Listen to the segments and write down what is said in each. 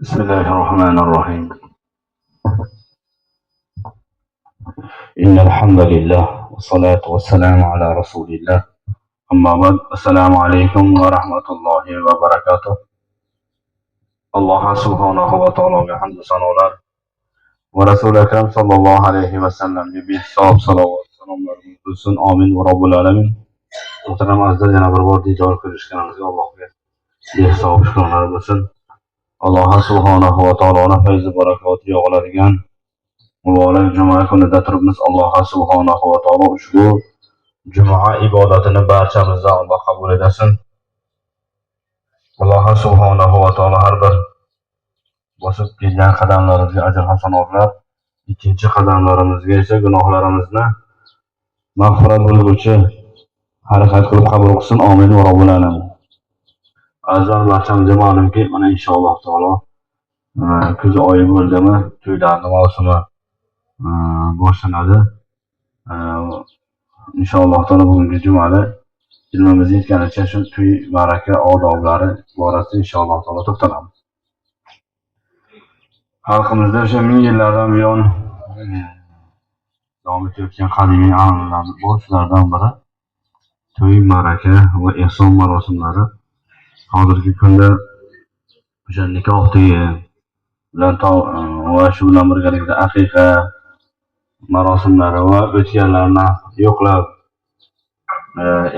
بسم الله الرحمن الرحيم. إن الحمد لله والصلاة والسلام على رسول الله. أما بعد، السلام عليكم ورحمة الله وبركاته. Alloh subhanahu va taologa hamdu sanolar va Rasuli akram sallallohu alayhi vasallamga behisob salovat salomlar bo'lsin. Amin va robbil alamin. Muhtaram azizlar, yana bir bor diydor ko'rishganimizga Allohga behisob shukronlar bo'lsin. Alloh subhanahu va taoloni fayzi barakoti yog'iladigan muborak juma kunida turibmiz. Alloh subhanahu va taolo ushbu juma ibodatini barchamizdan Alloh qabul etsin. Alloh subhanahu va taolo har bir bosib kelgan qadamlarimizga ajr hasanotlar, ikkinchi qadamlarimizga esa gunohlarimizni mag'firat bo'lguvchi harakat qilib qabul qilsin. Amin va robbil alamin. Azizlar, barchamizga ma'lumki, mana inshaalloh taolo kuz oyi bo'ldimi, to'ylarni mavsumi boshlanadi. Inshaalloh taolo bugungi jumada ilmimiz yetganicha shu to'y ma'raka odoblari borasida inshaalloh taolo to'xtalamiz. Xalqimizda o'sha ming yillardan buyon davom etayotgan qadimiy an'analar bor. Shulardan biri to'y, ma'raka va ehson marosimlari. Hozirgi kunda o'sha nikoh to'yi bilan va shu bilan birgalikda aqiqa marosimlari va o'tganlarni yo'qlab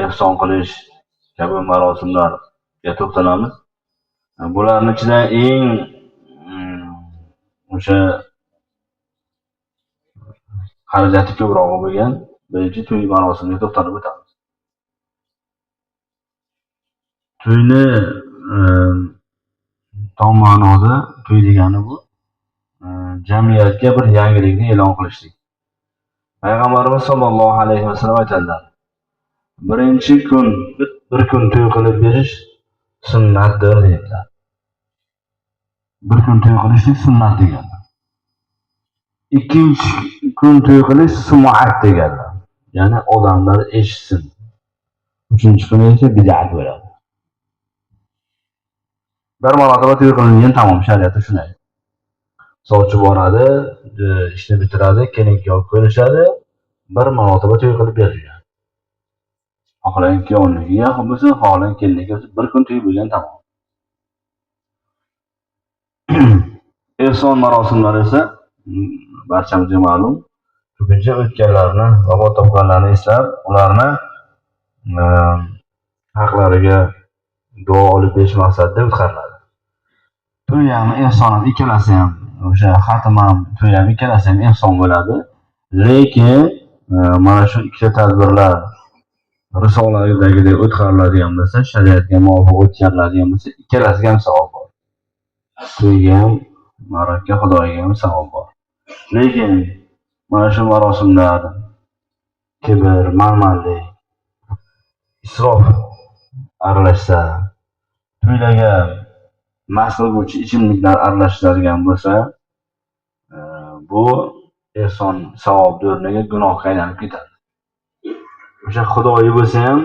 ehson qilish kabi marosimlarga to'xtalamiz. Bularni ichida eng o'sha xarajati ko'prog'i bo'lgan birinchi to'y marosimiga to'xtalib o'tamiz. To'yni tom ma'noda to'y degani bu jamiyatga bir yangilikni e'lon qilishlik. Payg'ambarimiz sollallohu alayhi vasallam aytadilar: birinchi kun bir kun to'y qilib berish sunnatdir deydilar. Bir kun to'y qilishlik sunnat deganlar. Ikkinchi kun to'y qilish sumat deganlar. Ya'ni odamlar eshitsin. Uchinchi kuni esa bid'at bo'ladi. Bir marotaba to'y qilingan tamom, shariatda shunday. Sovchi boradi, ishni bitiradi, kelin kuyov ko'rishadi, bir marotaba to'y qilib berilgan. Xohlang kuyovnikiga bo'lsin, xohlang kelinnikiga bo'lsin, bir kun to'y bo'lgan tamom. Ehson marosimlari esa barchamizga ma'lum, ko'pincha o'tganlarni, vafot topganlarni eslab, ularni haqlariga duo olib berish maqsadida o'tkaziladi. To'y ham, ehson ham, ikkalasi ham, o'sha xatm ham, to'y ham, ikkalasi ham ehson bo'ladi. Lekin mana shu ikkita tadbirlar risoladagidek o'tkaziladigan bo'lsa, shariatga muvofiq o'tkaziladigan bo'lsa, ikkalasiga ham savob bor. To'yga ham, ma'raka xudoyiga ham savob bor. Lekin mana shu marosimlar kibr, manmanlik, isrof aralashsa, to'ylarga mast qilguvchi ichimliklar aralashadigan bo'lsa, bu ehson savobni o'rniga gunohga aylanib ketadi. O'sha xudoyi bo'lsa ham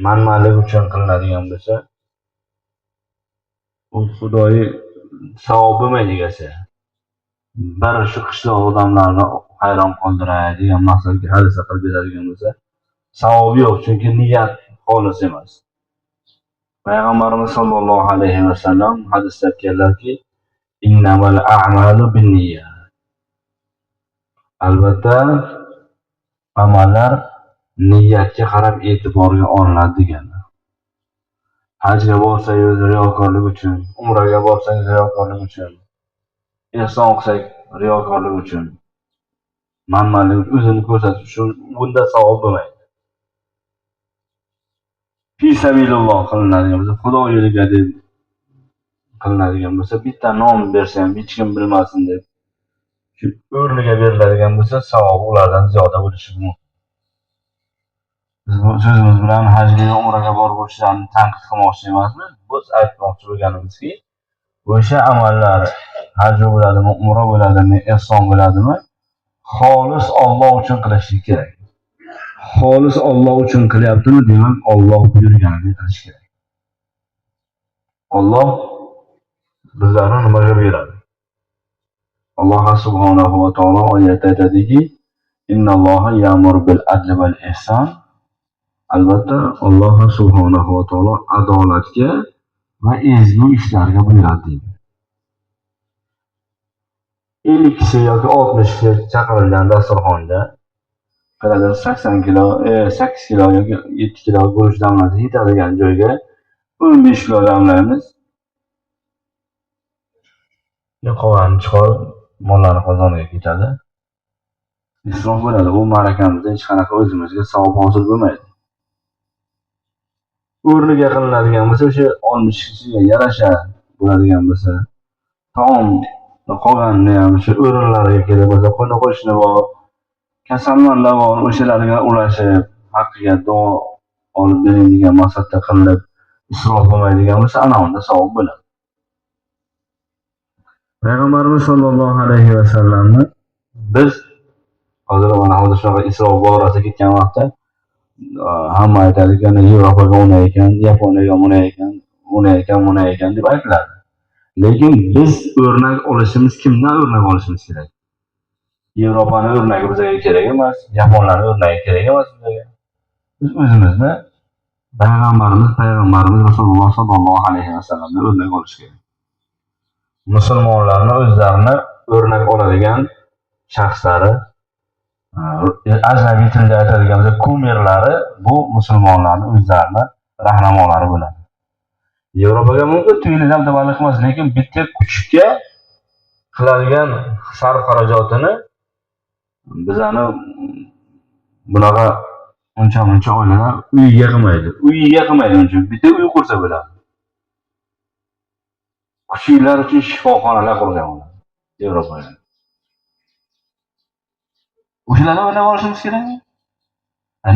manmanlik uchun qilinadigan bo'lsa, u xudoyi savob bo'lmaydi egasi. Bir shu qishloq odamlarni hayron qoldiray degan maqsadga hadisa qilib beradigan bo'lsa, savobi yo'q, chunki niyat xolis emas. Payg'ambarimiz sollallohu alayhi vasallam hadisda aytganlarki, innamal a'malu binniyat. Albatta amallar niyatga qarab e'tiborga olinadi deganlar. Hajga borsangiz riyokorlik uchun, umraga borsangiz riyokorlik uchun, ehson qilsak riyokorlik uchun, manmanlik o'zini ko'rsatish uchun, bunda savob bo'lmaydi. Fi sabililloh qilinadigan bo'lsa, Xudo yo'liga deb qilinadigan bo'lsa, bitta nom bersa ham hech kim bilmasin deb shu o'rniga beriladigan bo'lsa, savobi ulardan ziyoda bo'lishi mumkin. Biz bu so'zimiz bilan hajga va umraga borguvchilarni tanqid qilmoqchi emasmiz. Biz aytmoqchi bo'lganimizki, o'sha amallar haj bo'ladimi, umra bo'ladimi, ehson bo'ladimi, xolis Alloh uchun qilishlik kerak. Xolis Alloh uchun qilyaptimi, demak Alloh buyurganini qilish kerak. Alloh bizlarni nimaga buyuradi? Alloh subhanahu va taolo oyatda aytadiki: "Innalloha ya'muru bil adli val ihson." Albatta, Alloh subhanahu va taolo adolatga va ezgu ishlarga buyuradi deydi. 50 kishi yoki 60 kishi chaqirilgan dasturxonga qanaqadir 80 kilo, 8 kilo yoki 7 kilo guruch damlasa yetadigan joyga 15 kilo damlaymiz. Qolganini chiqarib, mollarni qozoniga ketadi. Isrof bo'ladi. Bu ma'rakamizda hech qanaqa o'zimizga savob hosil bo'lmaydi. O'rniga qilinadigan bo'lsa, o'sha 60 kishiga yarasha bo'ladigan bo'lsa, taom qolganini ham o'sha o'rinlariga kelib bo'lsa, qo'ni qo'shni bor, kasalmandlar bor, o'shalarga ulashib, haqqiga duo olib bering degan maqsadda qilinib, isrof bo'lmaydigan bo'lsa, ana unda savob bo'ladi. Payg'ambarimiz sollallohu alayhi vasallamni biz hozir, mana hozir shunaqa isrof borasida ketgan vaqtda hamma aytadiki, ana Yevropaga unday ekan, Yaponiyaga bunday ekan, bunday ekan, bunday ekan deb aytiladi. Lekin biz o'rnak olishimiz, kimdan o'rnak olishimiz kerak? Yevropani o'rnagi bizga kerak emas, yaponlarni o'rnagi kerak emas bizga. Biz o'zimizni payg'ambarimiz Rasululloh sollallohu alayhi vasallamdan o'rnak olish kerak. Musulmonlarni o'zlarini o'rnak oladigan shaxslari, ajnabiy tilda aytadigan bo'lsak, кумир lari, bu musulmonlarni o'zlarini rahnamolari bo'ladi. Yevropaga mumkin tuyni dabdabali qilmas, lekin bitta kuchukka qiladigan sarf xarajatini bizani bunaqa uncha muncha oilalar uyiga qilmaydi. Uyiga qilmaydi uncha. Bitta uy qursa bo'ladi. Kuchuklar uchun shifoxonalar qurgan ular Yevropada. O'shalardan o'rnak olishimiz kerakmi?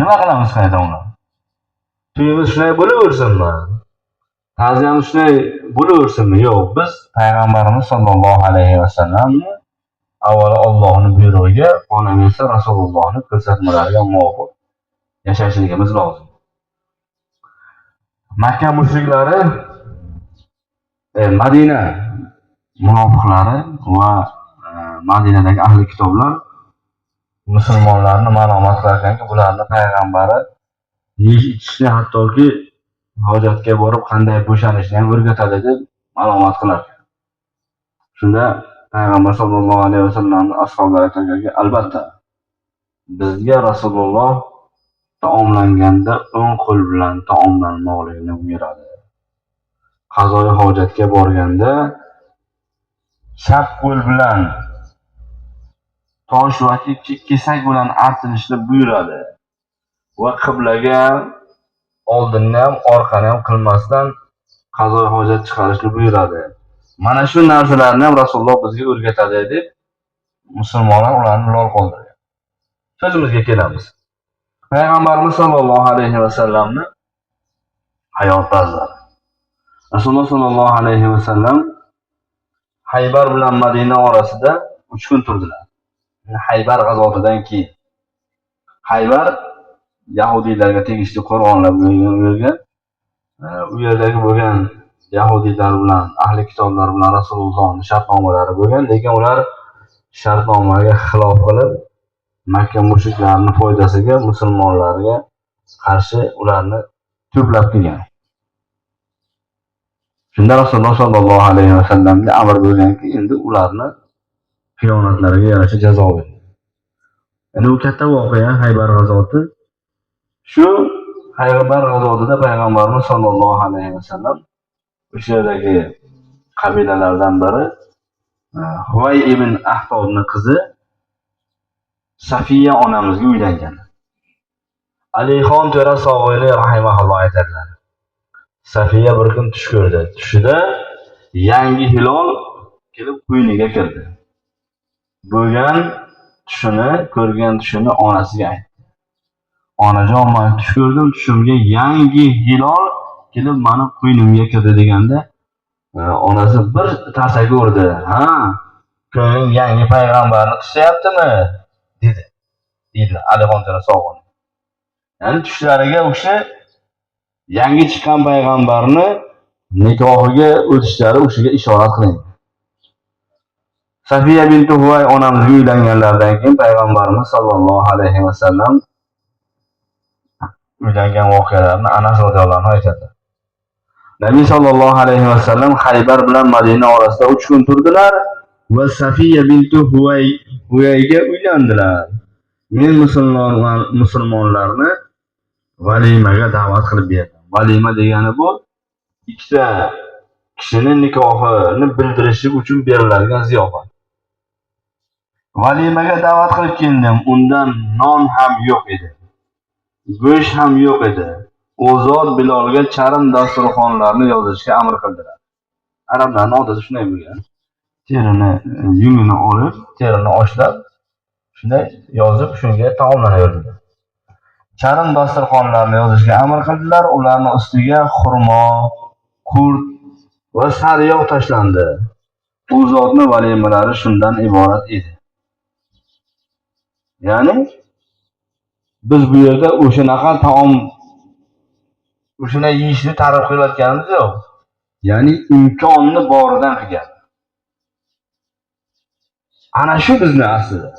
Nima qilamiz qayta ular? To'yimiz shunday bo'laversinmi? Ta'ziyamiz shunday bo'laversinmi? Yo'q, biz payg'ambarimiz sollallohu alayhi vasallamni avvalo Allohning buyrug'iga, qolaversa Rasulullohning ko'rsatmalariga muvofiq yashashligimiz lozim. Makka mushriklari, Madina munofiqlari va Madinadagi ahli kitoblar musulmonlarni malomat qilarkanki, bularni payg'ambari yeyish ichishni, hattoki hojatga borib qanday bo'shanishni ham o'rgatadi deb malomat qilar. Shunda payg'ambar sollallohu alayhi vasallamni ashoblari aytarkanki, albatta bizga Rasululloh taomlanganda o'ng qo'l bilan taomlanmoqligini buyuradi. Qazoyi hojatga borganda chap qo'l bilan tosh va kesak bilan artinishni buyuradi va qiblaga oldinni ham orqani ham qilmasdan qazoyi hojat chiqarishni buyuradi. Mana shu narsalarni ham Rasululloh bizga o'rgatadi deb musulmonlar ularni lol qoldirgan. So'zimizga kelamiz. Payg'ambarimiz sollallohu alayhi vasallamni hayot tarzlari. Rasululloh sollallohu alayhi vasallam Haybar bilan Madina orasida 3 kun turdilar. Haybar g'azotidan keyin. Haybar yahudiylarga tegishli qo'rg'onlar bo'lgan. U yerdagi bo'lgan yahudiylar bilan, ahli kitoblar bilan Rasulullohning shartnomalari bo'lgan, lekin ular shartnomaga xilof qilib, Makka mushriklarining foydasiga musulmonlarga qarshi ularni to'plab kelgan. Shunda Rasululloh sollallohu alayhi vasallamga amr bo'lganki, endi ularni xiyonatlariga yarasha jazo bering. Endi bu katta voqea Haybar g'azoti. Shu Haybar g'azotida payg'ambarimiz sollallohu alayhi vasallam o'sha yerdagi qabilalardan biri Huvay ibn Ahtobning qizi Safiya onamizga uylangan. Alixon To'ra Sog'ili rahimahulloh aytadilar. Safiya bir kun tush ko'rdi. Tushida yangi hilol kelib quyniga kirdi. Bo'lgan tushini, ko'rgan tushini onasiga aytdi. Onajon, men tush ko'rdim, tushimga yangi hilol kelib mani quynimga kirdi deganda, onasi bir tarsaki urdi. Ha, ko'ngling yangi payg'ambarni tusayaptimi? Dedi. Deydilar Alixon To'ra Sog'oni. Ya'ni tushlariga o'sha yangi chiqqan payg'ambarni Nikohiga o'tishlari o'shaga ishorat qiling. Safiya binti Huvay onamizga uylanganlaridan keyin Payg'ambarimiz sallallohu alayhi vasallam uylangan voqealarni Anas roziyallohu anhu aytadi. Nabiy sallallohu alayhi vasallam Xaybar bilan Madina orasida 3 kun turdilar va Safiya binti Huyayga uylandilar. Men musulmonlarni valimaga da'vat qilib berdim. Valima degani bu ikkita kishini nikohini bildirishi uchun beriladigan ziyofat. Valimaga da'vat qilib keldim. Undan non ham yo'q edi. Go'sht ham yo'q edi. U zot Bilolga charm dasturxonlarni yozishga amr qildilar. Arablarning odati shunday bo'lgan. Terini, yungini olib, terini oshlab, shunday yozib, shunga taomlanaverdilar. Charm dasturxonlarni yozishga amr qildilar. Ularning ustiga xurmo, qurt va sariyog' tashlandi. U zotning valimalari shundan iborat edi. Ya'ni biz bu yerda o'shanaqa taom, o'shana yeyishni ta'rif qilayotganimiz yo'q. Ya'ni imkonni boridan qilgan. Ana shu bizni aslida.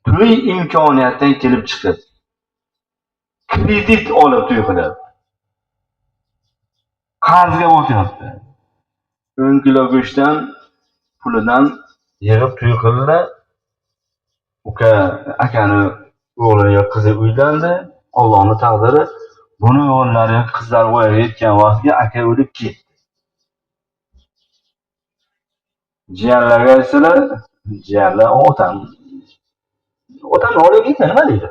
To'y imkoniyatdan kelib chiqib, kredit olib to'y qilyapti. Qarzga botyapti. 10 kilo go'shtdan pulidan yig'ib to'y qildi. Uka akani o'g'li yo qizi uylandi. Allohning taqdiri buni o'g'illari yo qizlari voyaga yetgan vaqtga aka o'lib ketdi. Jiyanlarga aytsalar, jiyanlar otam olib ketdi, nima deydi?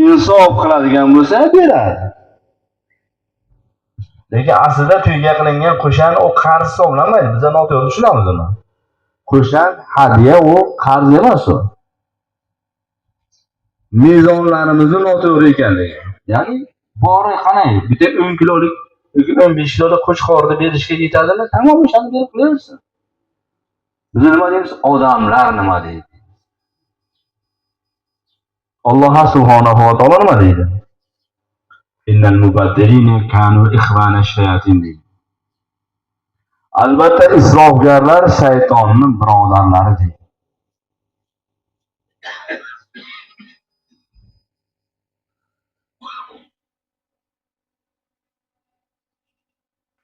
Insof qiladigan bo'lsa beradi. Lekin aslida to'yga qilingan qo'shan u qarz hisoblanmaydi. Biz noto'g'ri tushunamiz uni. Qo'shan hadiya, u qarz emas u. Mezonlarimizni noto'g'ri ekanligi. Ya'ni bori qanday? Bitta 10 kilolik yoki 15 kilolik qo'chqorni berishga yetadimi? Tamom, o'shani berib qo'yaversin. Biz nima deymiz? Odamlar nima deydi? Alloh subhanahu va taolo nima deydi? Innal mubaddirina kanu ikhwana shayatin deydi. Albatta isrofgarlar shaytonning birodarlari deydi.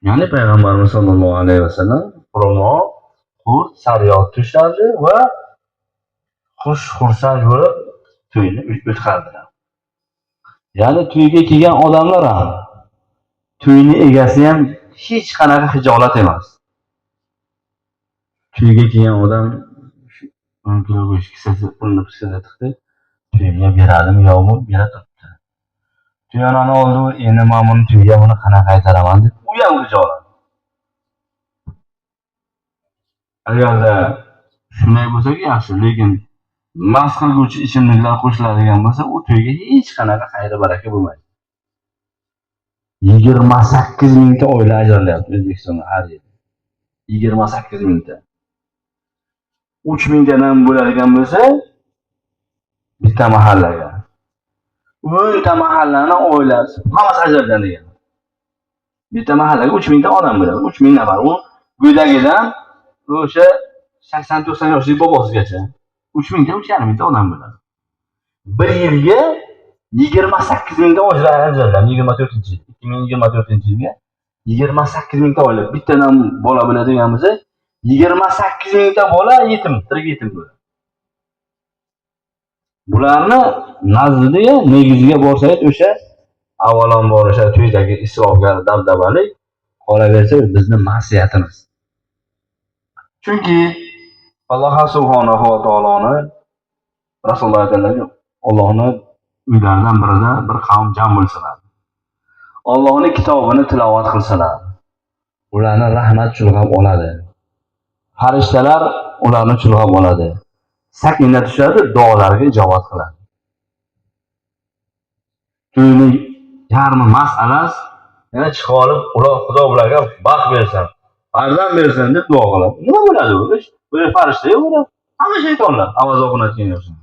Ya'ni Payg'ambarimiz sollallohu alayhi vasallam xurmo, qurt, sariyog' tushladi va xursand bo'lib to'yni o'tkazdilar. Ya'ni to'yga kelgan odamlar ham, to'yni egasi ham hech qanaqa hijolat emas. To'yga kelgan odam 10 kilo go'sht kisasi pulni kisasiga tiqdi, to'yga beradimi yo'qmi, bera turibdi. To'yonani oldi, endi men buni to'yga buni qanaqa qaytaraman deb u ham hijolat. Agarda shunday bo'lsa yaxshi, lekin mast qilguvchi ichimliklar qo'shiladigan bo'lsa, u to'yga hech qanaqa xayr baraka bo'lmaydi. 28 mingta oila ajralyapti O'zbekistonda har yil. 28 mingta. 3 mingtadan bo'ladigan bo'lsa, bitta mahallaga. 10 ta mahallani oilasi hammasi ajralgan degan. Bitta mahallaga 3 mingta odam bo'ladi, 3 ming nafar. U go'dagidan o'sha 80-90 yoshli bobosigacha 3 mingta, 3,5 mingta odam bo'ladi. Bir yilga 28 mingta ajralgan, 24-yil, 2024-yilga 28 mingta oila, bittadan bola bo'ladigan bo'lsa, 28 mingta bola yetim, tirik yetim bo'ladi. Bularni nazdida negiziga borsangiz o'sha avvalambor o'sha to'ydagi isrofgar dabdabalik qolaversa bizni ma'siyatimiz. Chunki Alloh subhanahu va taoloni Rasululloh aytadilar, Allohni uylaridan birida bir qavm jam bo'lsalar, Allohning kitobini tilovat qilsalar, ularni rahmat chulg'ab oladi. Farishtalar ularni chulg'ab oladi. Sakina tushadi, duolarga ijobat qiladi. To'yni yarmi mas'alas, yana chiqib olib, ular Xudo ularga baxt bersin, farzand bersin deb duo qiladi. Nima bo'ladi u? Böyle farishta yo'q, ular hamma shaytonlar ovoz o'qinayotgan yo'qsin.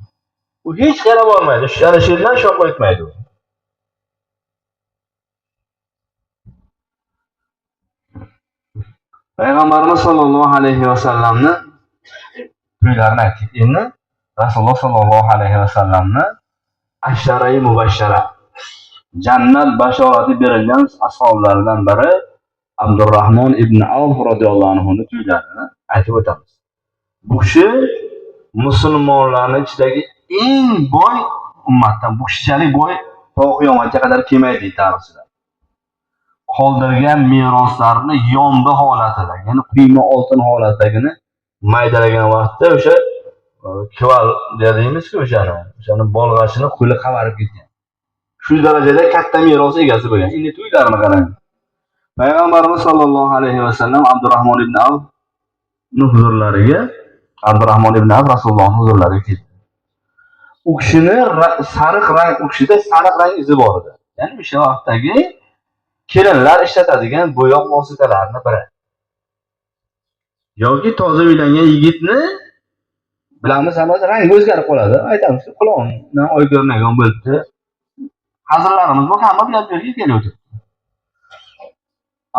U hech qayerga bormaydi. Ana shu yerdan shu yoqqa o'tmaydi u. Payg'ambarimiz sollallohu alayhi vasallamni to'ylarini aytdik. Endi Rasululloh sollallohu alayhi vasallamni asharai mubashshara, jannat bashorati berilgan ashoblaridan biri Abdurrahmon ibn Avf radhiyallohu anhuni to'ylarini aytib o'tamiz. Bu kishi musulmonlarning ichidagi eng boy ummatdan, bu kishichalik boy to qiyomatga qadar kelmaydi tarixchilar. Qoldirgan meroslarni yombi holatida, ya'ni quyma oltin holatidagini maydalagan vaqtda o'sha kival deymizku, o'shani bolg'ashini qo'li qavarib ketgan. Shu darajada katta meros egasi bo'lgan. Endi to'ylarini qarang. Payg'ambarimiz sollallohu alayhi vasallam Abdurrahmon ibn Avf huzurlariga, Abdurrahmon ibn Avf Rasulullohning huzurlariga keldi. U kishini sariq rang, u kishida sariq rang izi bor edi. Ya'ni o'sha vaqtdagi kelinlar ishlatadigan bo'yoq vositalarining biri. Yoki toza uylangan yigitni bilamiz, hammasi rangi o'zgarib qoladi. Aytamiz, qulog'imdan oy ko'rmagan bo'libdi. Hazillarimiz bu, hamma biladi, bu yerga kelib o'tiribdi.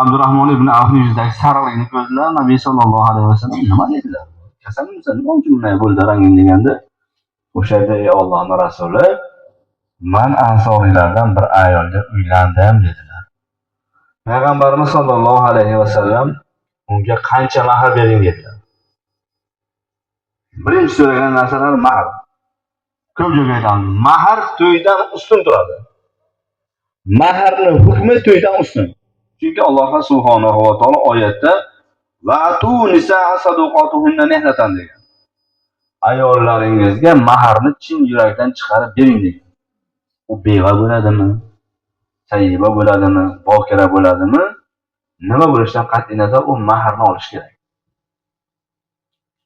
Abdurrahmon ibn Avfning yuzidagi sariqlikni ko'rdilar. Nabiy sollallohu alayhi vasallam nima dedilar? Kasalmisan, nima uchun bunday bo'ldi ranging deganda, o'sha yerda ey Allohning rasuli, man ansoriylardan bir ayolga uylandim dedilar. Payg'ambarimiz sollallohu alayhi vasallam unga qancha mahr bering dedilar. Birinchi so'ragan narsalar mahr. Ko'p joyga aytamiz, mahr to'ydan ustun turadi. Mahrning hukmi to'ydan ustun. Chunki Alloh subhanahu va taolo oyatda va'tu nisaa saduqatuhunna nihlatan degan. Ayollaringizga mahrni chin yurakdan chiqarib bering degan. U beva bo'ladimi? Sayyiba bo'ladimi? Bokira bo'ladimi? Nima bo'lishidan qat'iy nazar u mahrni olish kerak.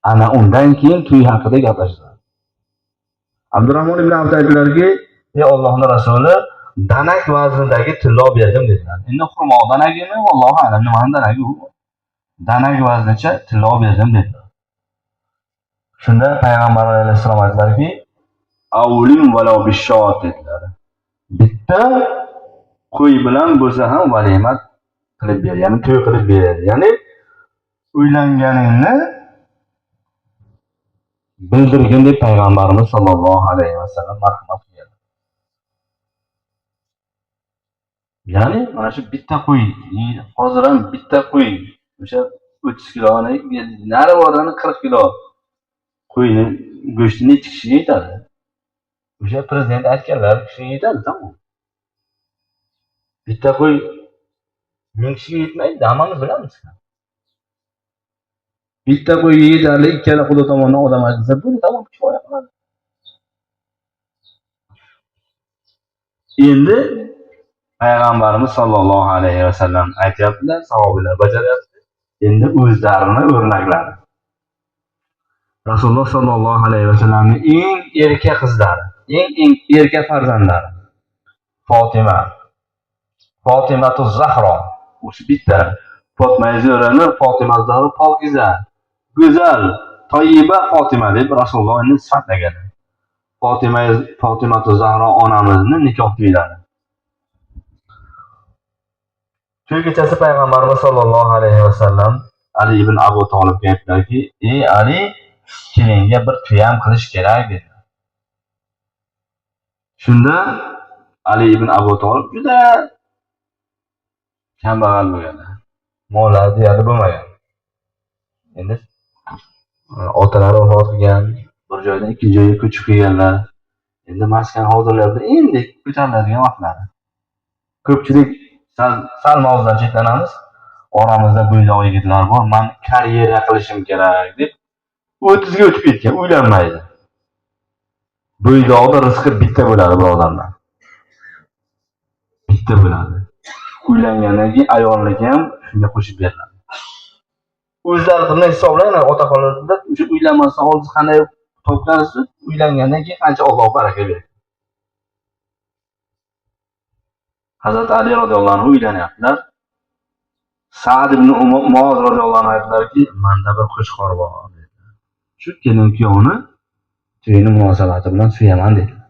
Ana undan keyin to'y haqida gaplashiladi. Abdurrahmon ibn Avf aytdilarki, ey Allohning rasuli, danak vaznidagi tillo berdim dedilar. Endi xurmo danagimi, Allohu a'lam, nimani danagi u? Danak vaznicha tillo berdim dedilar. Shunda payg'ambar alayhissalom aytdilarki, avlim valau bishot dedilar. Bitta qo'y bilan bo'lsa ham valimat qilib ber, ya'ni to'y qilib ber. Ya'ni uylanganingni bildirgin deb payg'ambarimiz sollallohu alayhi vasallam marhamat qilgan. Ya'ni mana shu bitta qo'y, hozir ham bitta qo'y, o'sha 30 kiloni, nari borgani 40 kilo qo'yni go'shti necha kishiga yetadi? O'sha prezident aytganlar kishiga yetadi, tamom. Bitta qo'y 1000 kishiga yetmaydi, hammamiz bilamiz. Bitta qo'yga yetarli ikkala xudo tomonidan odam ajrasa, bu tamom kifoya qiladi. Endi payg'ambarimiz sollallohu alayhi vasallam aytyaptilar, sahobalar bajaryapti. Endi o'zlarini o'rnaklari. Rasululloh sollallohu alayhi vasallamning eng erka qizlari, eng erka farzandlari Fotima, Fotimatu Zahro, o'sha bitta Fotima Zo'rani, Fotima Zahro pokiza, go'zal, toyiba Fotima deb Rasululloh uni sifatlagan. Fotimatu Zahro onamizni nikoh to'ylari. To'y kechasi payg'ambarimiz sollallohu alayhi vasallam Ali ibn Abu Tolibga aytdilarki, ey Ali, kelinga bir tuyam qilish kerak dedi. Shunda Ali ibn Abu Tolib juda kambag'al bo'lganlar. Mollari deyarli bo'lmagan. Endi otalari vafot qilgan, bir joydan ikkinchi joyga ko'chib kelganlar. Endi maskan hozirlarda endi ko'tariladigan vaqtlari. Ko'pchilik sal mavzudan chetlanamiz. Oramizda bo'ydoq yigitlar bor, men karyera qilishim kerak deb 30 ga o'tib ketgan, uylanmaydi. Bo'ydoqda rizqi bitta bo'ladi, birodarlar. Bitta bo'ladi. Uylangandan keyin ayolniki ham shunga qo'shib beriladi. O'zlari bunday hisoblaydi, otaxonlarda o'sha uylanmasdan oldin qanday topgansiz, uylangandan keyin qancha Alloh baraka beradi. Hazrat Ali radhiyallohu anhu uylanyaptilar. Sa'd ibn Muoz radhiyallohu anhu aytdilarki, menda bir qo'chqor bor dedilar. Shu kelin kuyovni to'yini munosabati bilan suyaman dedilar.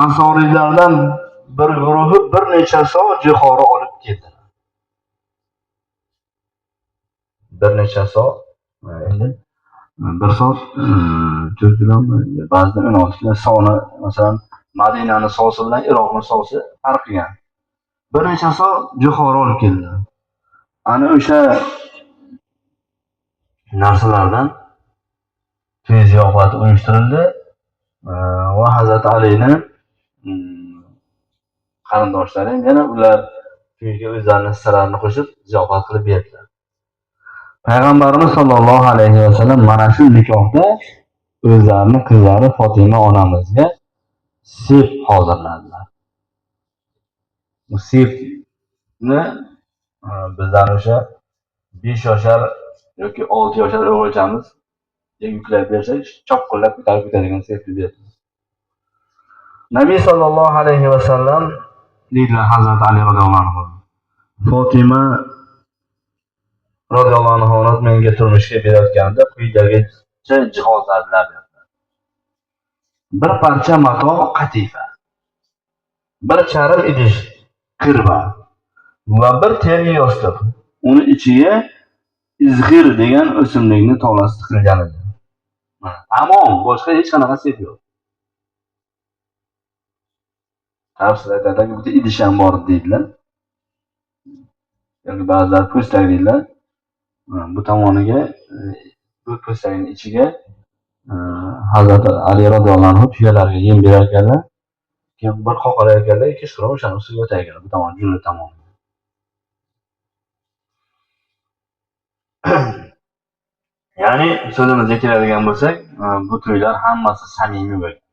Ansoriylardan bir guruhi bir necha so jo'xori olib keldilar. Bir necha soat, endi bir soat 4 kilomi, ba'zida 16 kilo soni, masalan, Madinani sosi bilan Iroqning sosi farq qilgan. Bir necha soat jo'xori olib keldilar. Ana o'sha narsalardan to'y ziyofati uyushtirildi va Hazrat Alini qarindoshlari yana ular to'yga o'zlarining hissalarini qo'shib ziyofat qilib berdilar. Payg'ambarimiz sollallohu alayhi vasallam mana shu nikohda o'zlarining qizlari Fotima onamizga sep hozirladilar. Bu sepni bizlar o'sha 5 yoshar yoki 6 yoshar o'g'ilchamiz yuklab bersak, chopqillab ko'tarib ketadigan sepni berdilar. Nabiy sollallohu alayhi vasallam deydilar Hazrat Ali roziyallohu anhu, Fotima roziyallohu anhuni menga turmushga berayotganda quyidagicha jihozladilar deyaptilar. Bir parcha mato qatifa, bir charm idish qirba va bir teri yostiq. Uni ichiga izg'ir degan o'simlikni tolasi tiqilgan edi. Tamom, boshqa hech qanaqa sep yo'q. Tafsir aytadiki, bitta idish ham bor deydilar. Yoki ba'zilar po'stak deydilar. Bu tomoniga, bu po'stakning ichiga Hazrat Ali roziyallohu anhu tuyalarga yem berar ekanlar. Keyin bir qoqalar ekanlar, kechqurun o'shani ustiga yotar ekanlar, bu tomon, junub tomoni. Ya'ni so'zimizga keladigan bo'lsak, bu to'ylar hammasi samimiy bo'lgan.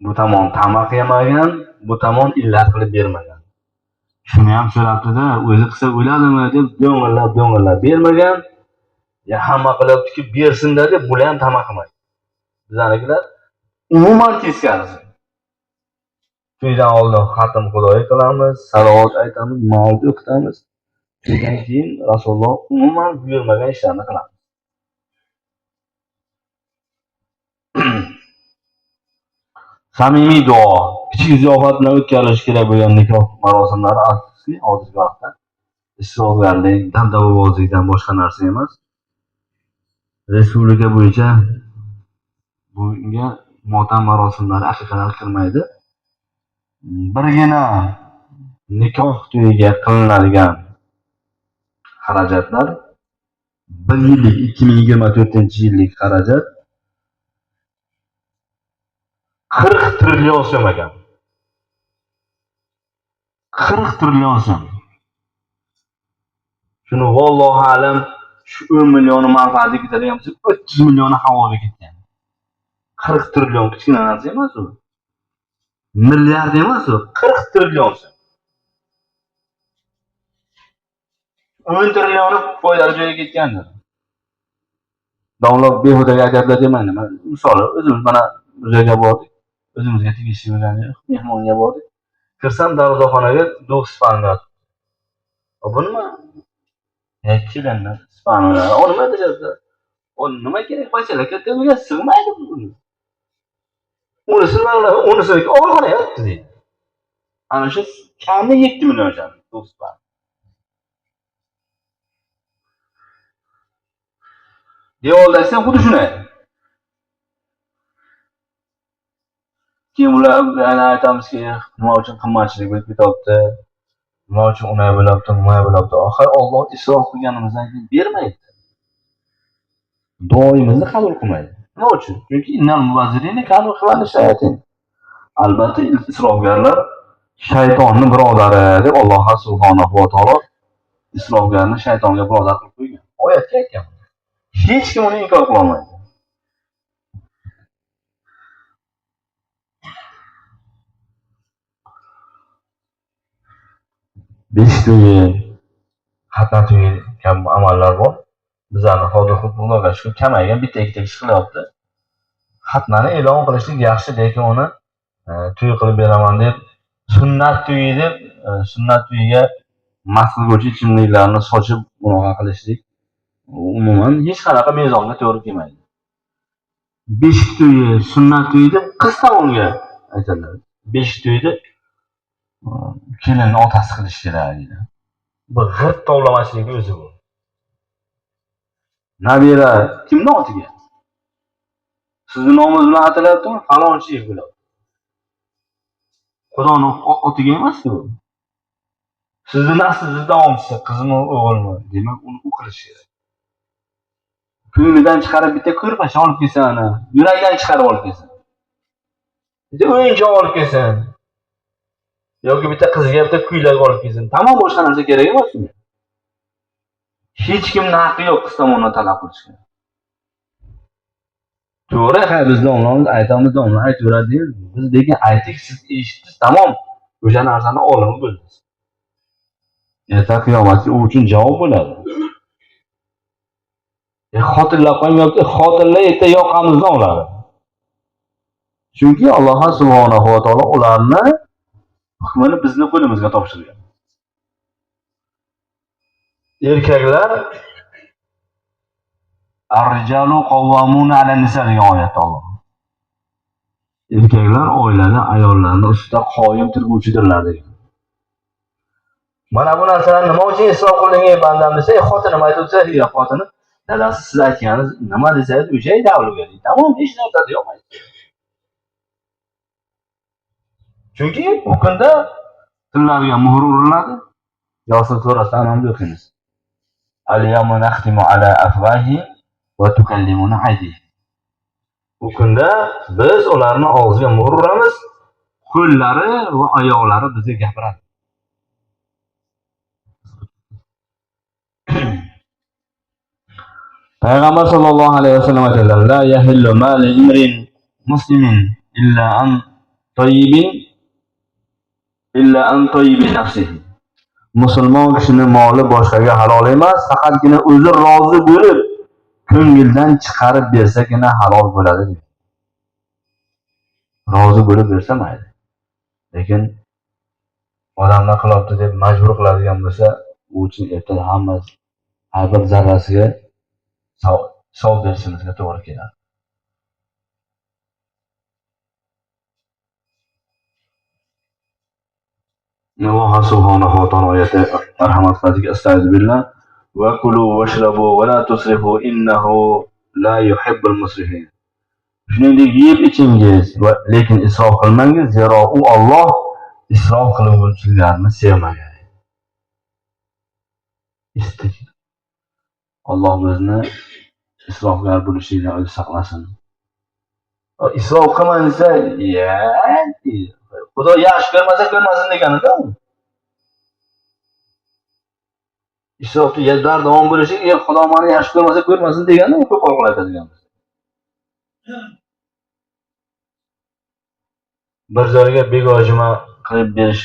Bu tomon tama qilmagan, bu tomon illat qilib bermagan. Shuni ham so'rabdi-da, o'zi qilsa o'ladimi deb do'ng'illab bermagan. Ya hamma qilyaptiki, bersin-da deb bular ham tama qilmagan. Bizanikilar umuman teskarisi. To'ydan oldin xatm xudoyi qilamiz, salovat aytamiz, mavlud o'qitamiz. To'ydan keyin Rasululloh umuman buyurmagan ishlarni qilamiz. Samimiy duo, kichik ziyofat bilan o'tkazilishi kerak bo'lgan nikoh marosimlari afsuski hozirgi vaqtda isrofgarlik, dabdababozlikdan boshqa narsa emas. Respublika bo'yicha bunga motam marosimlari aqiqalar kirmaydi. Birgina nikoh to'yiga qilinadigan xarajatlar bir yillik 2024-yillik xarajat 40 trillion so'm ekan. 40 trillion so'm. Shuni vallohu alam shu 10 millioni manfaati ketadigan bo'lsa, 30 millioni havoga ketgan. 40 trillion kichkina narsa emas u. Milliard emas u, 40 trillion so'm. 10 trillioni foydali joyga ketgandir. Domla behudaga aytyaptilar demaydi. Misol o'zimiz mana bu joyga bordik. O'zimizga tegishli bo'lgan mehmonga bordik. Kirsam darvozaxonaga do'q spanni yotibdi. Bu nima? Kelinni spanni. O nima deyapti? O nima kerak? Bachalar katta bo'lgan sig'maydi bu. Unisi nima? Unisi og'irxona yotibdi deydi. Ana shu kami 7 million o'shani do'q spanni. Devordasi ham xuddi shunday. Keyin ular yana aytamizki, nima uchun qimmatchilik bo'lib ketyapti, nima uchun unay bo'lyapti, nima bo'lyapti. Oxir Alloh isrof qilganimizdan keyin bermaydi. Duoimizni qabul qilmaydi. Nima uchun? Chunki innal mubazzirina kanu ikhwana shayatin. Albatta isrofgarlar shaytonni birodari deb Alloh subhanahu va taolo isrofgarni shaytonga birodar qilib qo'ygan. Oyatga aytgan. Hech kim uni inkor qila olmaydi. Besh to'yi, xatna to'yi kabi amallar bor. Bizlarni hozir Xudoga shukr kamaygan, bitta ikkita kishi qilyapti. Xatnani e'lon qilishlik yaxshi, lekin uni to'y qilib beraman deb sunnat to'yi deb sunnat to'yiga mast qilguvchi ichimliklarni sochib bunaqa qilishlik umuman hech qanaqa mezonga to'g'ri kelmaydi. Beshik to'yi, sunnat to'yi deb qiz tomonga aytadilar. Beshik to'yida kelinni otasi qilish kerak deydi. Bu g'irt tovlamachilik o'zi bu. Nabira kimni otiga? Sizni nomingiz bilan atalyaptimi? Falonchi bo'ladi. Xudoni otiga emas bu. Sizni naslingiz davomchisi, qizmi, o'g'ilmi? Demak, uni u qilish kerak. Ko'nglidan chiqarib bitta ko'rpacha olib kelsin, ana, yuragidan chiqarib olib kelsin. Bitta o'yinchoq olib kelsin. Yoki bitta qizga bitta kuylak olib kelsin. Tamom, boshqa narsa kerak emas unga. Hech kimning haqqi yo'q qiz tomonidan talab qilishga. To'g'ri, ha, biz domlamiz aytamiz, domla aytaveradi deymiz. Biz lekin aytdik, siz eshitdingiz, tamom. O'sha narsani olib bo'ldingiz. Erta qiyomatga u uchun javob bo'ladi. Xotinlar qo'ymayapti, xotinlar erta yoqamizdan oladi. Chunki Alloh subhanahu va taolo ularni hukmini bizni qo'limizga topshirgan. Erkaklar ar-rijalu qawwamuna 'alan-nisa degan oyatda Alloh. Erkaklar oilada ayollarning ustida qoyim turguvchidirlar degan. Mana bu narsalar nima uchun isrof qilingan bandam desa, xotinim aytsa, ya xotinim, dadasi siz aytganingiz nima desangiz o'sha davliga deydi. Tamom, hech narsa yo'q. Chunki u kunda tillarga muhr uriladi. Yosin surasida anamda o'qiymiz. Al-yawma nakhtimu ala afwahihim va tukallimuna aydihim. U kunda biz ularni og'ziga muhr uramiz, qo'llari va oyoqlari bizga gapiradi. Payg'ambar sallallohu alayhi vasallam aytadilar: La yahillu mali imrin muslimin illa an tayyibin illa an tayyibi nafsihi. Musulmon kishining moli boshqaga halol emas, faqatgina o'zi rozi bo'lib, ko'ngildan chiqarib bersagina halol bo'ladi deydi. Rozi bo'lib bersa mayli. Lekin odamlar qilyapti deb majbur qiladigan bo'lsa, u uchun ertaga hammasi har bir zarrasiga hisob berishimizga to'g'ri keladi. Alloh subhanahu va taolo oyati marhamat qiladiga astag'firu billah va kulu vashrabu va la tusrifu innahu la yuhibbul musrifin. Shuningdek yeb ichingiz va lekin isrof qilmangiz, zero u Alloh isrof qiluvchilarni sevmagan. Alloh bizni isrofgar bo'lishlikdan o'zi saqlasin. Isrof qilmang desa, ya, Xudo yaxshi ko'rmasa ko'rmasin deganida u. Isrofni davom bo'lishi, Xudo meni yaxshi ko'rmasa ko'rmasin degani u ko'p aytadigan. Bir joyga begojima qilib berish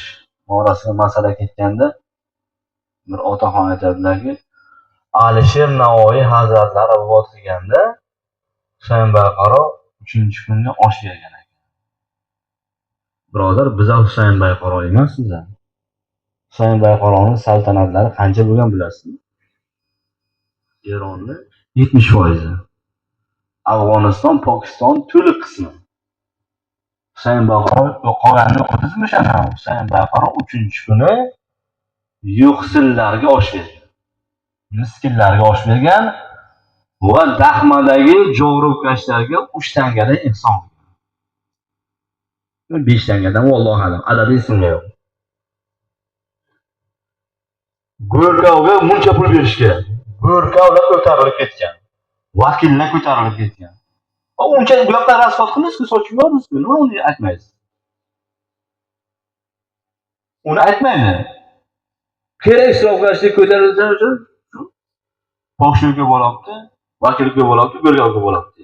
borasida masala ketganda bir otaxon aytadilarki, Alisher Navoiy hazratlari vafot qilganda Husayn Bayqaro 3-kunga osh bergan ekan. Birodar, biz ham Husayn Bayqaro emasmiz. Husayn Bayqaroning saltanatlari qancha bo'lgan bilasizmi? Eronni 70%, Afg'oniston, Pokiston to'liq qismi. Husayn Bayqaro qolganini o'qidingizmi o'shani? Husayn Bayqaro 3-kuni yo'qsillarga osh bergan. Miskinlarga osh bergan va daxmadagi jo'rubkashlarga 3 tangadan ihson qilgan. 5 tangadan, vallohu a'lam, adadi esimda yo'q. Go'rkovga muncha pul berish kerak. Go'rkovlar ko'tarilib ketgan. Vakillar ko'tarilib ketgan. Uncha bu yoqdan rasxod qilmaysiz-ku, sochib yuborasiz-ku, nima uni aytmaysiz? Uni aytmaydi. Kerak isrofgarchilik ko'tarilsa uchun poshsha bo'lyapti, vakil ko'p bo'lyapti, go'rkov ko'p bo'lyapti.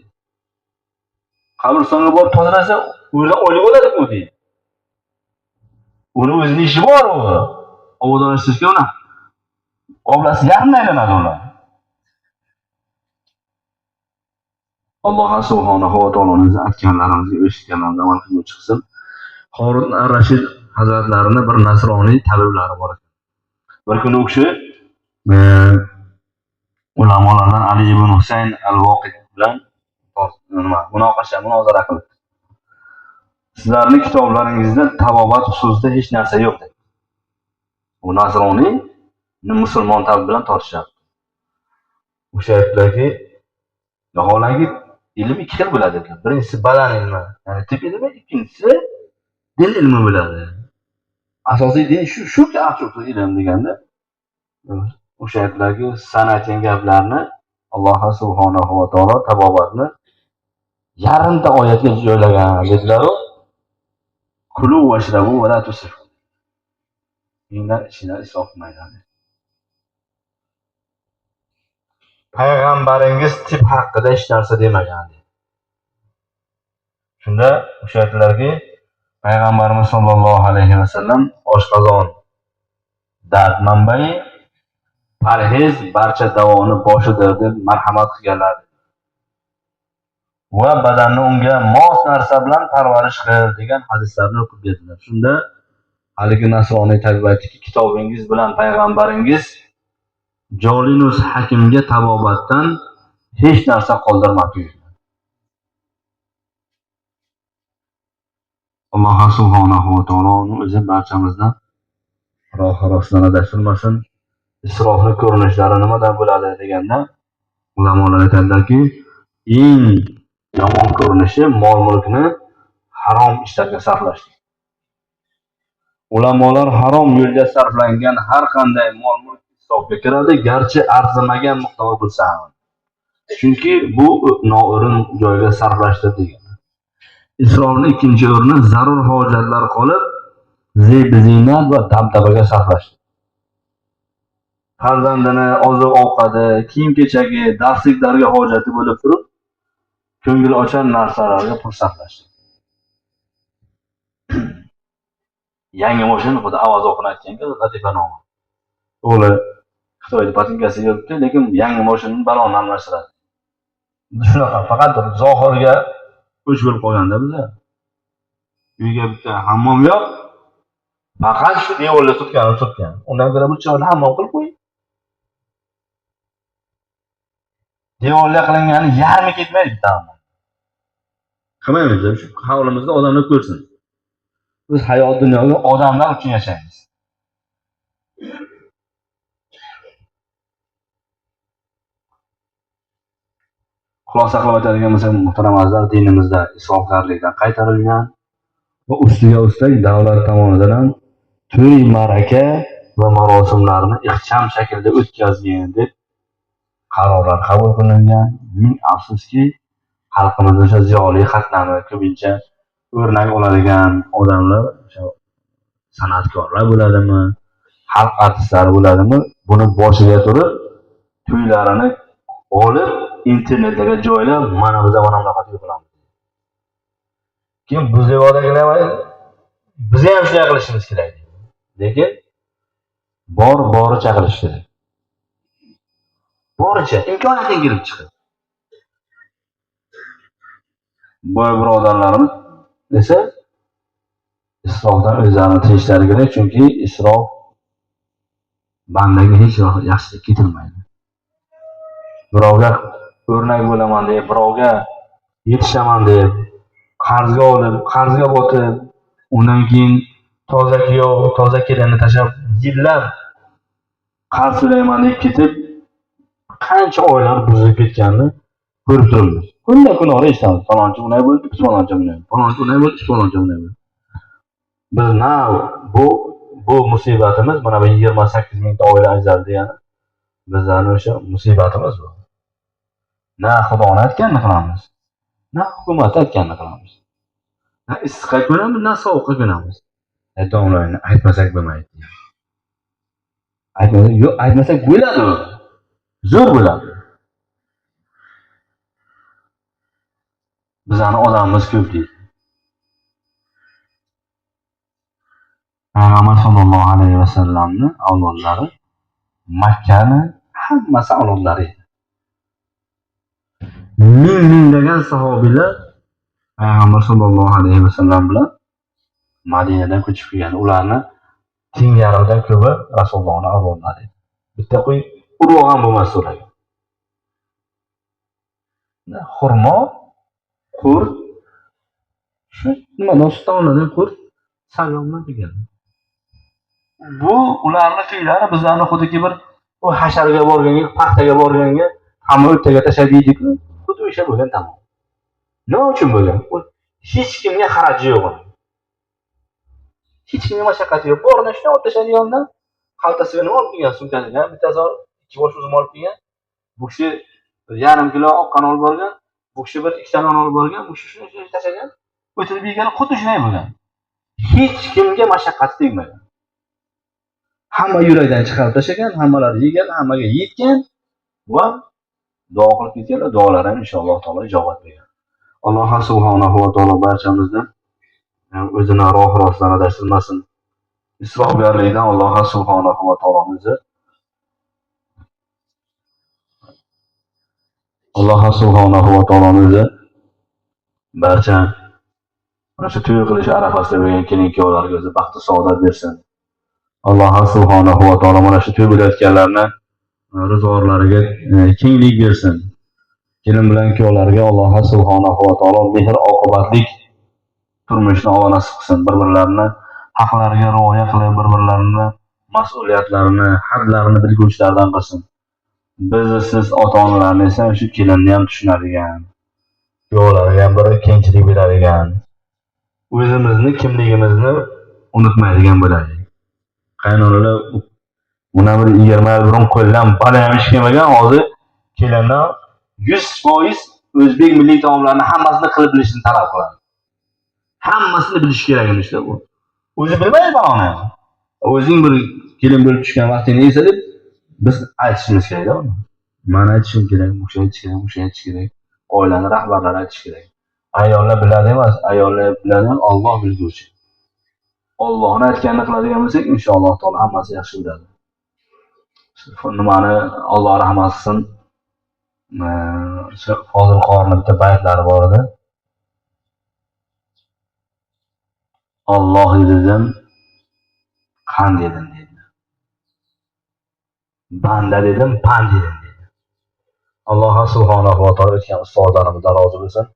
Qabristonga borib tozalasa, u yerda oylik oladi-ku deydi. Uni o'zining ishi bor u. Obodonlashtirishga uni oblasi yarimdan aylanadi ular. Alloh subhanahu va taoloning aytganlarimizga, eshitganlarimizga amal qilib chiqsin. Horun ar-Rashid hazratlarining bir nasroniy tabiblari bor ekan. Bir kuni u kishi ulamolardan Ali ibn Husayn al-Voqid bilan nima munozara qildi. Sizlarning kitoblaringizda tabobat xususida hech narsa yo'q dedi. U nasroniy Musulmon tabib bilan tortishyapti. O'sha aytdilarki, vaholanki ilm ikki xil bo'ladi dedilar. Birinchisi badan ilmi, ya'ni tib ilmi, ikkinchisi din ilmi bo'ladi. Asosiy din shu ilm deganda o'sha aytdilarki, san aytgan gaplarni Alloh subhanahu va taolo tabobatni yarimta oyatga joylagan dedilar-u. Kulu vashrabu va la tusrifu. Yenglar, ichinglar, isrof qilmanglar. Payg'ambaringiz tib haqida hech narsa demagan dedi. Shunda o'sha aytdilarki, Payg'ambarimiz sollallohu alayhi vasallam oshqozon dard manbai, parhez barcha davoni boshidir deb marhamat qilganlar. Va badanni unga mos narsa bilan parvarish qil degan hadislarni o'qib berdilar. Shunda haligi nasroniy tabib aytdiki, kitobingiz bilan payg'ambaringiz Jolinus hakimga tabobatdan hech narsa qoldirmabdi. Alloh subhanahu va taoloning o'zi barchamizni rohi rostdan adashtirmasin. Isrofni ko'rinishlari nimadan bo'ladi deganda ulamolar aytadilarki, eng yomon ko'rinishi mol-mulkni harom ishlarga sarflash. Ulamolar harom yo'lga sarflangan har qanday mol-mulk isrofga kiradi, garchi arzimagan miqdor bo'lsa ham. Chunki bu noo'rin joyga sarflashdir degan. Isrofning ikkinchi o'rni zarur hojatlar qolib, zeb-ziynat va dabdabaga sarflash. Farzandini oziq-ovqati, kiyim-kechagi, darsliklarga hojati bo'lib turib, ko'ngil ochar narsalarga pul sarflash. Yangi mashina, xuddi Avaz oxun aytganga latifa nomi. O'g'li Xitoyda patinkasi yuribdi, lekin yangi mashinani balonni almashtiradi. Shunaqa faqat zohirga o'ch bo'lib qolganda biza. Uyga bitta hammom yo'q, faqat shu devorga tutgani tutgan. Undan ko'ra bir chiroyli hammom qilib qo'y. Devorga qilingani yarmi ketmaydi bitta hammom. Qilmaymiz, shu hovlimizda odamlar ko'rsin. Biz hayot dunyoda odamlar uchun yashaymiz. Xulosa qilib aytadigan bo'lsak, muhtaram azizlar, dinimizda isrofgarlikdan qaytarilgan va ustiga ustak davlat tomonidan ham to'y ma'raka va marosimlarni ixcham shaklda o'tkazgin deb qarorlar qabul qilingan. Ming afsuski, xalqimizda o'sha ziyoli qatlami ko'pincha o'rnak oladigan odamlar, o'sha san'atkorlar bo'ladimi, xalq artistlari bo'ladimi, buni boshiga turib to'ylarini olib internetlarga joylab, mana biz mana bunaqa to'y qilamiz. Keyin Buzevadagilar biz ham shunday qilishimiz kerak. Lekin boricha qilish kerak. Boricha imkoniyatdan kelib chiqib. Boy birodarlarimiz esa isrofdan o'zlarini tiyishlari kerak, chunki isrof bandaga hech yaxshilik keltirmaydi. Birovga o'rnak bo'laman deb, birovga yetishaman deb qarzga olib, qarzga botib, undan keyin toza kuyov, toza kelinni tashlab yillab qarz to'layman deb ketib, qancha oilalar buzilib ketganini ko'rib turibmiz. Kunda kunora eshitamiz. Falonchi unday bo'ldi, falonchi bunday, falonchi unday bo'ldi, falonchi bunday bo'ldi. Biz na bu musibatimiz mana bu 28 mingta oila ajraldi degani bizlarning o'sha musibatimiz bu. Na Xudoni aytganini qilamiz, na hukumat aytganini qilamiz. Na issiqqa ko'namiz, na sovuqqa ko'namiz. Domlalarni aytmasak bo'lmaydi. Aytmasak, yo'q, aytmasak bo'ladi. Zo'r bo'ladi. Bizani odamimiz ko'p deydi. Payg'ambar sollallohu alayhi vasallamni avlodlari Makkani hammasi avlodlari edi. Ming minglagan sahobiylar Payg'ambar sollallohu alayhi vasallam bilan Madinadan ko'chib kelgan. Ularni teng yarmidan ko'pi Rasulullohning avlodlari edi. Bitta qo'y urug' ham bo'lmasdi ularga. Xurmo, qurt, shu nimadan sutdan olinadigan qurt, salyondan degan. Bu ularni to'ylari bizlarni xuddiki bir u hasharga borganga, paxtaga borganga hamma o'rtaga tashlab yeydi-ku, xuddi o'sha bo'lgan tamom. Nima uchun bo'lgan? U hech kimga xaraji yo'q uni. Hech kimga mashaqqati yo'q. Borini shunday olib tashladi yonidan, xaltasiga nima olib kelgan, sumkasiga bittasi ikki bosh uzum olib kelgan. Bu kishi yarim kilo oqqan olib borgan, bu kishi bir ikkita non olib borgan, bu kishi shunday tashlagan. O'tirib yegani xuddi shunday bo'lgan. Hech kimga mashaqqati tegmagan. Hamma yurakdan chiqarib tashlagan, hammalari yegan, hammaga yetgan va duo qilib ketganlar, duolari ham inshaalloh taolo ijobat bergan. Alloh subhanahu va taolo barchamizni o'zini roh rostdan adashtirmasin. Isrofgarlikdan Alloh subhanahu va taolomizni Alloh subhanahu va taolomizni barcha mana shu to'y qilish arafasida bo'lgan kelin-kuyovlarga o'zi baxtu saodat bersin. Alloh subhanahu va taolo mana shu to'y bo'layotganlarni ro'zg'orlariga kenglik bersin. Kelin bilan kuyovlarga Alloh subhanahu va taolo mehr oqibatlik turmushni Alloh nasib qilsin. Bir-birlarini haqlariga rioya qilib, bir-birlarini mas'uliyatlarini, hadlarini bilguvchilardan qilsin. Biz siz ota-onalarni esa shu kelinni ham tushunadigan, kuyovlarga ham bir kengchilik beradigan, o'zimizni kimligimizni unutmaydigan bo'laylik. Qaynonalar bundan bir 20 yil burun qo'ldan bala ham ish kelmagan, hozir kelindan 100% o'zbek milliy taomlarini hammasini qilib bilishini talab qiladi. Hammasini bilish kerak emishda bu. O'zi bilmaydi baloni. O'zing bir kelin bo'lib tushgan vaqtingni esa deb biz aytishimiz kerak-da uni. Men aytishim kerak, o'sha aytish kerak, o'sha aytish kerak. Oilani rahbarlari aytish kerak. Ayollar biladi emas, ayollar biladi, Alloh bilguvchi. Allohni aytganini qiladigan bo'lsak, inshaalloh taolo hammasi yaxshi bo'ladi. Nimani Alloh rahmat qilsin. Fozil Qorini bitta baytlari bor edi. Alloh dedim, qan dedim dedi. Banda dedim, pan dedim dedi. Alloh subhanahu va taolo o'tgan ustozlarimizdan rozi bo'lsin.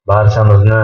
Barchamizni